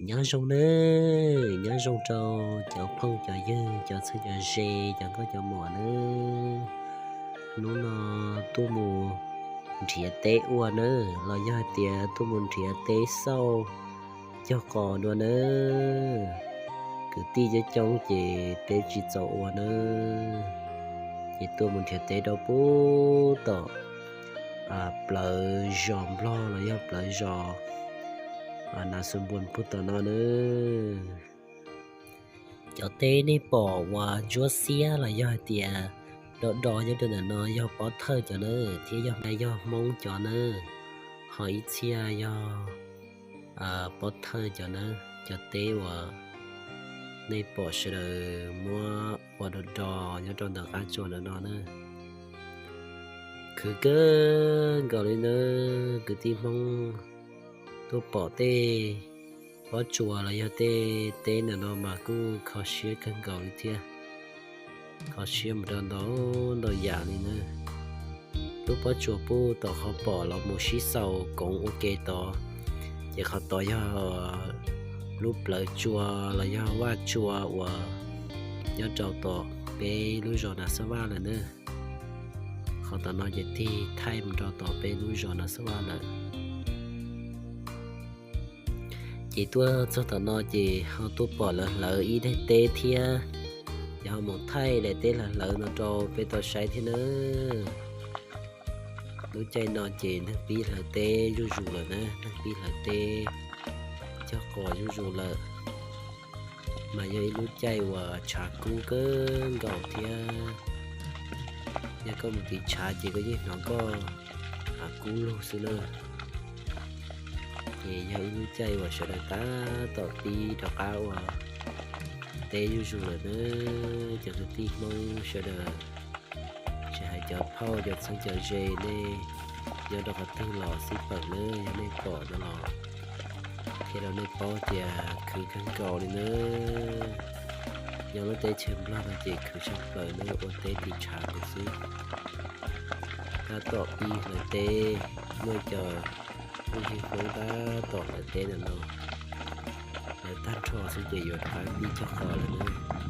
Nyob zoo nawb, nyob zoo rau cov phooj cov ywg, cov txheeb cov ze, cov nkauj cov muam nawb. Hnub no tuaj mus nrhiav teb ua nawb, los yog hais tias tuaj mus nrhiav teb xauj cog qos dua nawb. Kwv tij coob coob ces teb tsis txaus ua nawb, ces tuaj mus nrhiav teb rau puag tom plawv zos Nplog los yog plawv zos Nas Xus Npuas puag tom no nawb. Cov teb nej pom uas ntsuab xiab los yog hais tias do do nyob rau ntawm no yog pob thawj cov nawb, thiab yog, yog Hmoob cov nawb, ho ib txhia yog pob thawj cov nawb. Cov teb uas nej pom sawv daws muab ua do do nyob rau ntawm qab tsua ntawm no nawb. Khwv kawg nkaus li nawb, kwv tij Hmoob tuaj pom tej pob tsuas los yog tej teb ntawm no mas kuj kho siab kawg nkaus li thiab. Kho siab mus rau ntau ntau yam li nawb. Lub pob tsuas puag tom qhov pom los mus sib xaus koov ua ke tod, ces qhov tod yog lub plawv tsua los yog vaj tsua uas nyob rau tom peb lub zos Nas Xab Vaj lawm nawb. Qhov tom no ces tig thaij mus rau tom peb lub zos Nas Xab Vaj lawm. Ces tuaj txog tom no ces ho tuaj pom lawv hlawv ib daim teb thiab, ces ho mus thaij daim teb hlawv hlawv no rau peb tau saib thiab nawb. Lub caij no ces neeg pib hlawv teb zuj zus lawm na, neeg pib hlawv teb cog qos zuj zus lawm. Mas yog ib lub caij uas tshav kub kawg nkaus thiab. Yog koj mus tiv tshav ces koj yeej hnov koj kub lug xwb na. Ces yog ib lub caij uas sawv daws tab tom pib rov qab ua teb zuj zus lawm na. Cov kwv tij Hmoob sawv daws, tsis hais cov phauj cov txheeb cov ze nej nyob rau qhov twg los xij peem na, yog nej pom no los qhia rau nej paub tias khwv kawg nkaus li na. Nyob lub teb chaws Nplog no ces khwv tshaj plaws na, ua teb tiv tshav nkaus xwb. Tab tom pib hlawv teb, muaj cov phooj ywg Hmoob tab tom hlawv teb ntawm no, hlawv tag nrho xwb ces yuav rov qab pib cog qos lawm na.